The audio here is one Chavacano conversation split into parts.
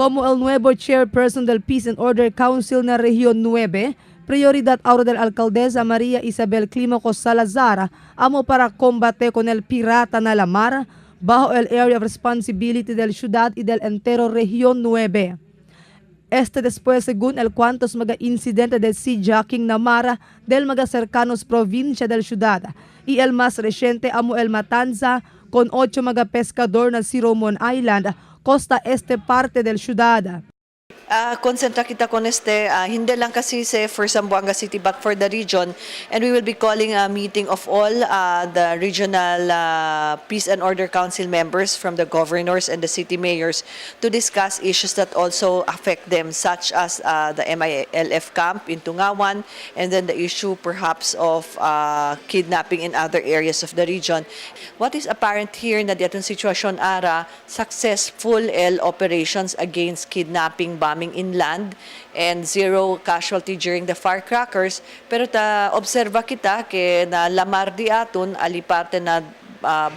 Como el nuevo chairperson del Peace and Order Council na Región 9, prioridad ahora del alcaldesa María Isabel Clímaco Salazar amo para combate con el pirata na la mar bajo el area of responsibility del ciudad y del entero Región 9. Este después según el cuantos mga incidente de seajacking na mara del mga cercanos provincia del ciudad y el más reciente amo el matanza con 8 mga pescador na Siromon Island, costa este parte del ciudad. Konsentra kita con este, hindi lang kasi sa for Zamboanga City but for the region, and we will be calling a meeting of all the regional Peace and Order Council members from the governors and the city mayors to discuss issues that also affect them, such as the MILF camp in Tungawan and then the issue perhaps of kidnapping in other areas of the region. What is apparent here na diaton sitwasyon ara successful el operations against kidnapping, bombing inland and zero casualty during the firecrackers, pero ta observa kita ke na lamar di aton ali parte na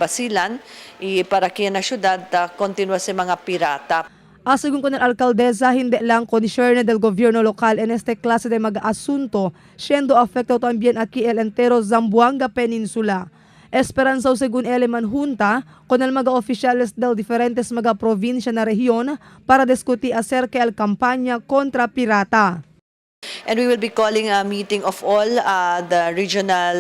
Basilan y para que na syudad ta continua sa mga pirata. Ah, según con el alcaldesa, hindi lang concierne del gobierno local en este clase de mga asunto, siendo afectado también aquí el entero Zamboanga Peninsula. Esperanza según él junta con el mga oficiales del diferentes mga provincia na rehiyon para discutir acerca el campaña contra pirata. And we will be calling a meeting of all the regional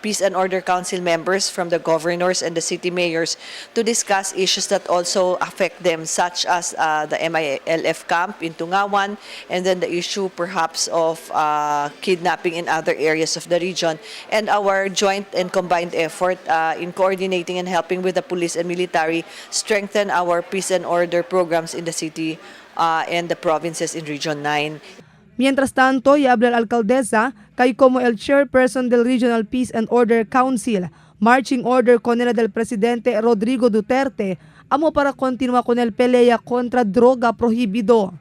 Peace and Order Council members from the governors and the city mayors to discuss issues that also affect them, such as the MILF camp in Tungawan and then the issue perhaps of kidnapping in other areas of the region, and our joint and combined effort in coordinating and helping with the police and military strengthen our peace and order programs in the city and the provinces in Region 9. Mientras tanto, y habla la alcaldesa, kay como el chairperson del Regional Peace and Order Council, marching order con el del presidente Rodrigo Duterte, amo para continuar con el pelea contra droga prohibido.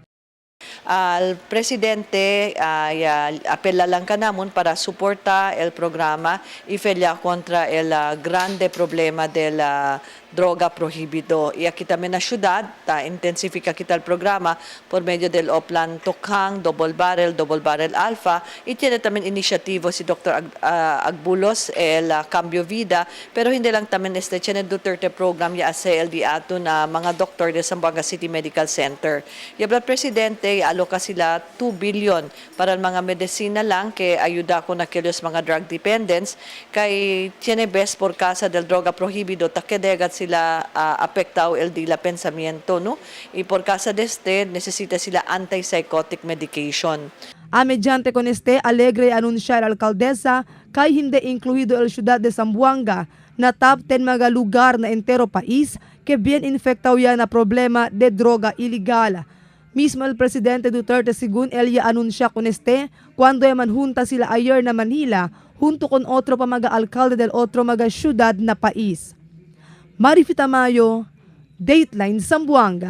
Al presidente ay apela lang kanamon para suporta el programa y pelea contra el grande problema de la droga prohibido. Y aquí también na syudad, ta intensifica kita el programa por medio del Oplan Tokhang, Double Barrel Alpha, y tiene también initiativo si Dr. Agbulos, el Cambio Vida, pero hindi lang también este tiene Duterte program ya hace el diato na mga doktor de Zamboanga City Medical Center. Y habla el presidente, aloka sila 2 billion para ang mga medisina lang que ayuda con aquellos mga drug dependents kay tiene best por causa del droga prohibido ta kedegat sila apektado el dila pensamiento, no, y por causa de este necesita sila antipsychotic medication. A mediante con este, alegre anuncia la alcaldesa kay hindi incluido el ciudad de Zamboanga na top 10 mga lugar na entero país que bien infectado ya na problema de droga ilegal. Mismo el presidente Duterte según él ya anuncia con este cuando manjunta sila ayer na Manila junto con otro pa mga alcalde del otro mga syudad na país. Marifi Tamayo, Dateline Zamboanga.